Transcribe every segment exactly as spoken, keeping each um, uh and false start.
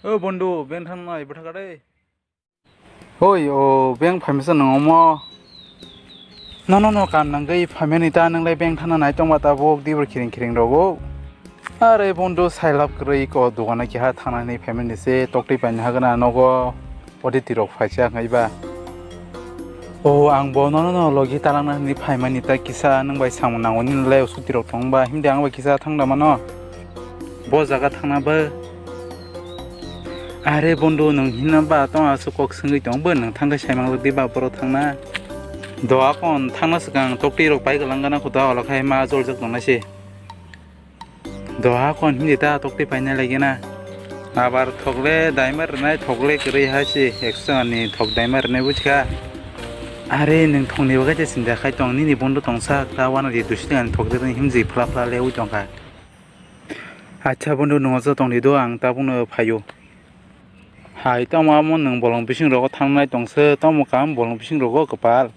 O bondhu, beng thang nai bwtha kare. Oi, o beng phaimasa nang omo. Nono no kam nangwi phaimani ta, nang lai beng thana nai tongma ta bok dibor khiring khiring rogo. Are bondhu, sailap kwrwi ko dogana keha thangnani phaimani se toktwi paina hagana nogo oditi rok phaisa hwnwi ba. O ang bo nono no logi talangna hwnwi phaimani ta kisa nwng bai samung nango nini lai suti rok tong ba himdi ang bai kisa thang da mano. Bo jaga thangna ba. Are bondhu, nwng hina ba tong aswk kok swngwi tong bo nwng thangkhe saimang lok di ba borok thangna. Do akon thangna swkang toktwi rok pai galang gana khuda ola khai ma joljak tongna se. Doha kon hindi ta tokti paina lagi na. Abar thokle daima rwnai, thokle kwrwi hai se ekso ni thok daima rwnai buchka. Are nwng thokni bagwi se sinda khai tong, nini bondhu tongsa ta wana di dusi tongani thok rwni himjwi phla phla lewi tongkha. Acha bondhu, nwng ojo tongdi do, ang tabukno phaio. Hai tamo amo nwng bolong bising rogo thangnai tongsa, tamo kam bolong bising rogo kwpal.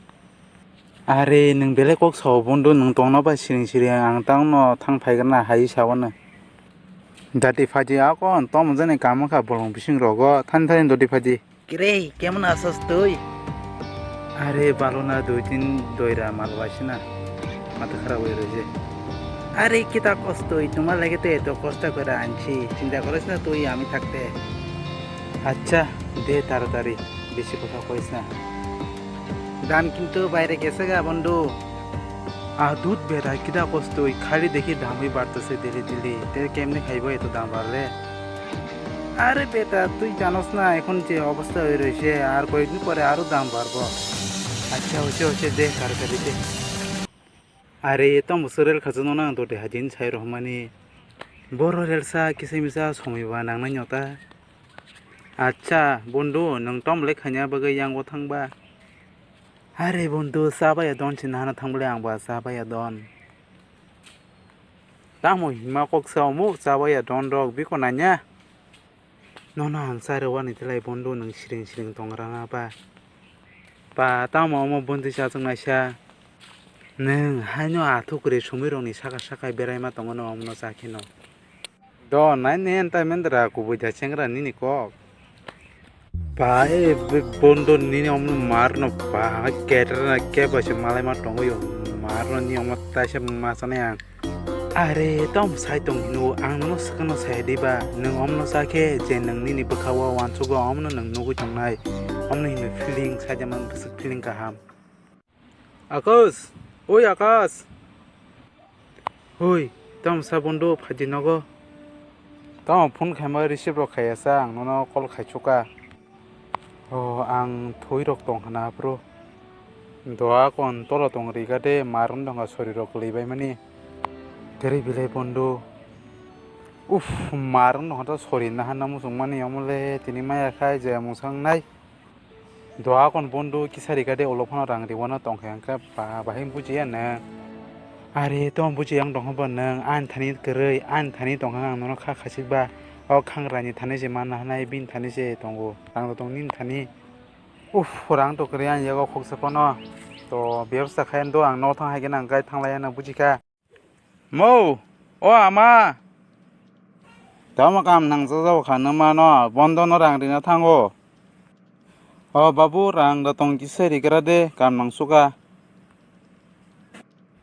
Are, nwng belai kok sao, bondhu, nwng tongna bai siring siring, ang tangno thang phaigrana hai sao no. Dati phaidi, ako ang tamo jani kamo kha bolong bising rogo, thani thani doti phaidi. Kirei, kemon asos tui? Are, balona dui tin doira mal waisina, mata kharap oi roi je. Are, kita kostoi, tuma lage te to kosto kora anchi, chinta korisna tui ami thakte. Acha, de taratari, bisi kotha koisna. Dam kintu baire gese ga bondhu. Ah, dut beta kida kostoi, khali dekhi damwi bartase dili dili. Te kemne khaibo eto dam barle? Are beta, tui janos na ekhon je obostha oi roise, ar koyekdin pore aro dam barbo. Acha, hoche hoche de, taratari de. Are, tamo se rel khajano nang doti hadin sai rohmani. Boro rel sa kisa misa somoi ba nangnai nyota. Acha, bondhu, nwng tom le khanya bagwi yango thangba? Are bondhu, chabaya don se nahana thangbole ang ba chabaya don. Tamo hima kok sa omo chabaya don rok biko nanya. Nono ang chai rwani telai bondhu, nwng siring siring tong rana ba? Ba tamo omo bondhu chachwk naisa? Nwng haino athuk kwrwi sumui rokni saka saka berai ma tongo no omono cha kheno. Do nai ne entai mendra kubui da chengra nini kok. Ba e bondhu, nini omono mar no ba ketra na ke ba se malai ma tongo yo, mar no ni omo taisa ma sanai ang. Are tom sai tong hino, ang nono swkangno sai di ba, nwng omno sa khe je nwng nini bwkha o uansugo omno nwng nugwi tongnai, omno hino feeling sai de man bwswk feeling kaham. Akash, oi Akash. Oi, tom sa bondhu phaidi nogo. Tom phone khaima receive rok khaiya sa, ang nono call khaichuka. O, ang thwi rok tong hana bro. Doa kon tolo tong riga de, marum dong a sori rok lei bai mani. Keri bilai bondhu. Uf, marum dong to sori na hana musung mani omole tini maya khai je musang nai. Doa kon bondhu kisa riga de ulo phano rang riwano tong khe ang khe ba bahai bujiya nang. Are to bujiya ang tong khe bo nang ani thani kwrwi ani thani tong khe ang nono kha khachik ba. O khangrani thani se manna hanai bini thani se tongo. Rang rok tong nini thani. Uff, rang to kwrwi ani yago khoksa phano. To bebsa khai do ang nogo thang hai khe nang gai thanglai ano bujikha. Mo, o ama. Tamo kam nang jajao kha nw mano, bondo no rang rina thango. O babu, rang da tong kisa rigra de, kam nang suka.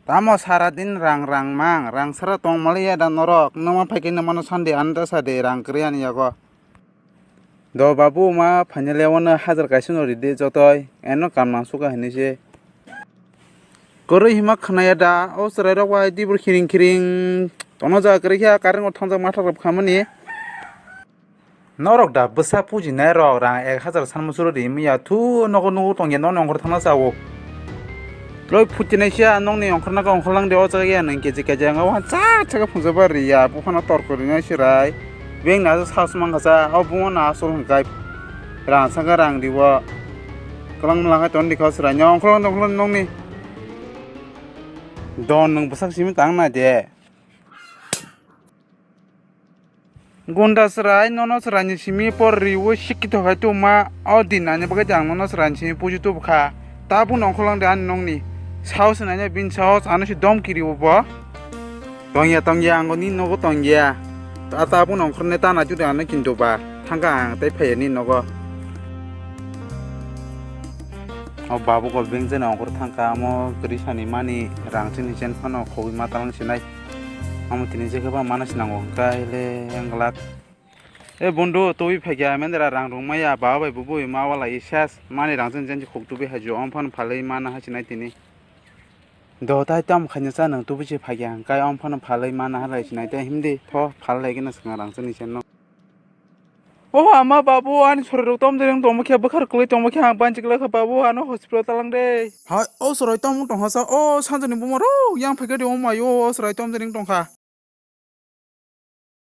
Tamo sara din rang rang mang, rang sara tong maliya da norok, numa phaikhe numa no sandi anda sadi rang kwrwi ani yago. Do babu ma phainai le wano hajar kaisa no ridi jotoi, eno kam nang suka hinui se. Kwrwi hima khnaya da, o chwrai rok bai dibur khiring khiring tono jaga kwrwi khe current o thangjak mathak rok khamani. Norok da bwsa pujinai rok rang ek hajar sanmo suro ri manya thu nogo nugo tongya nokni ongkhor thangna chao. Loi phutinai sia nokni ongkhor naga ongkhor lang de o jaga ya nang keji keji ang o cha cha khe phungjak ba ri ya buphano tor kwrwi nai sirai. Beng na sa sumang kha cha o bungo na asol hwn kai rang saka rang di o. Kwlang mwlang hai ton di kha sirai nya ongkhor lang de ongkhor lang nokni. Don nwng bwsak simi tang nai de. Gunda chwrai nono chwraini simi por riwi sikki thokhai tongma o din ani bagwi ang nono chwraini simi puji tubukha. Tabuk nongkhorlang de ani nokni. Saos nanya bini saos ano se dom kiri bo. Tongya tongya ang nini nogo tongya. Ta tabuk nongkhorne ta naituk de ano kintu ba. Thangkha ang tei phaiya nini nogo. O babu ko bank jani ongkhor thangkha, amo kwrwi sani mani rang chini chen phano khogwi ma talang sinai. Amo tini jekhe ba mana sinango hwnkhe le ang glak. E bondhu, twi phaikha mendra rang rung maya, baba bai bubui ma wala i ses mani rang chini chen khok tubi hajo, om phano phalwi mana ha sinai tini. Do tai tam khaina cha nang tubu se phagya kai om phano phalai mana halai sinai te himdi tho phalai gina sanga rang chini chen no. O ama babu, ani soroi rok tom dereng tongma khe, bwkhar kwlwi tongma khe, ang banchi kwlai kha babu, ano hospital talang de. Hai, o soroi tom tong hasa, o sanjani buma ro yang phai khe de, o mayo, o soroi tom dereng tong kha.